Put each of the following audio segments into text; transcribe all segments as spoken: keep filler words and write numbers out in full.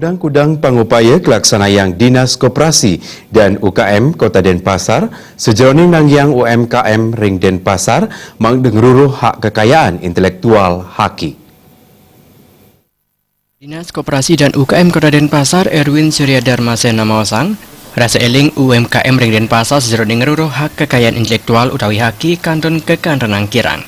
Kudang-kudang pangupaya kalaksanayang Dinas Koperasi dan U K M Kota Denpasar, sajeroning nangiang U M K M ring Denpasar, mangda ngruruh hak kekayaan intelektual haki. Dinas Koperasi dan U K M Kota Denpasar, Erwin Surya Dharmasena maosang, rasa eling U M K M ring Denpasar sajeroning ngruruh hak kekayaan intelektual utawi haki kantun kakantenang kirang.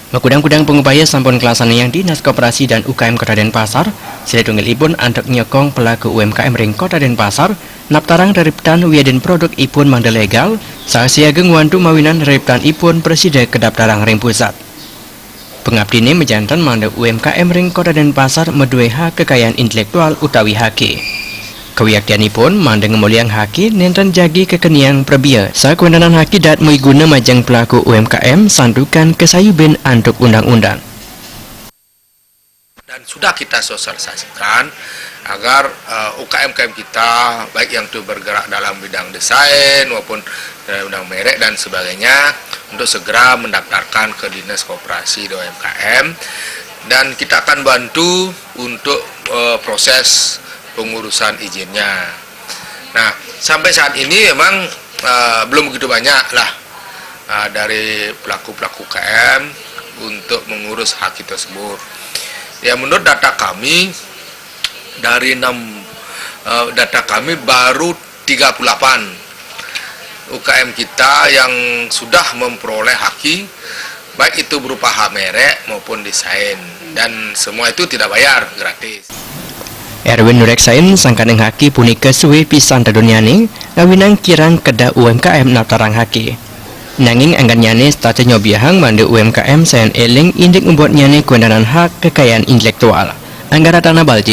Makudang-kudang pangupaya sampun kalaksanayang Dinas Koperasi dan U K M Kota Denpasar, silih tunggalipun antuk nyokong pelaku U M K M ring Kota Denpasar, naptarang reriptan wiadin produk ipun mangda legal, saha siaga ngwantu mawinan reriptan ipun prasida kadaptarang ring pusat. Pangaptine majanten mangda U M K M ring Kota Denpasar madue hak kekayaan intelektual utawi haki. Kawiaktianipun mangda ngamolihang haki nenten jagi kakeniang prabia, saha kawéntenan haki daat mawiguna majeng pelaku U M K M santukan kasayubin antuk undang-undang. Dan sudah kita sosialisasikan agar eh, U K M U K M kita, baik yang itu bergerak dalam bidang desain maupun dalam bidang merek dan sebagainya, untuk segera mendaftarkan ke Dinas Koperasi dan U M K M, dan kita akan bantu untuk eh, proses pengurusan izinnya. Nah, sampai saat ini memang eh, belum begitu banyak lah eh, dari pelaku-pelaku U K M untuk mengurus haki tersebut. Ya, menurut data kami, dari enam eh, data kami baru tiga puluh delapan U K M kita yang sudah memperoleh haki, baik itu berupa hak merek maupun desain, dan semua itu tidak bayar, gratis. Erwin nureksain sangkaning haki punika suwe pisan tedunnyane ngawinang kirang kedah U M K M naptarang haki. Nanging anggennyane setata nyobiahang mangda U M K M sayan eling indik mbuatnyane kawéntenan hak kekayaan intelektual. Anggara Tana Balti.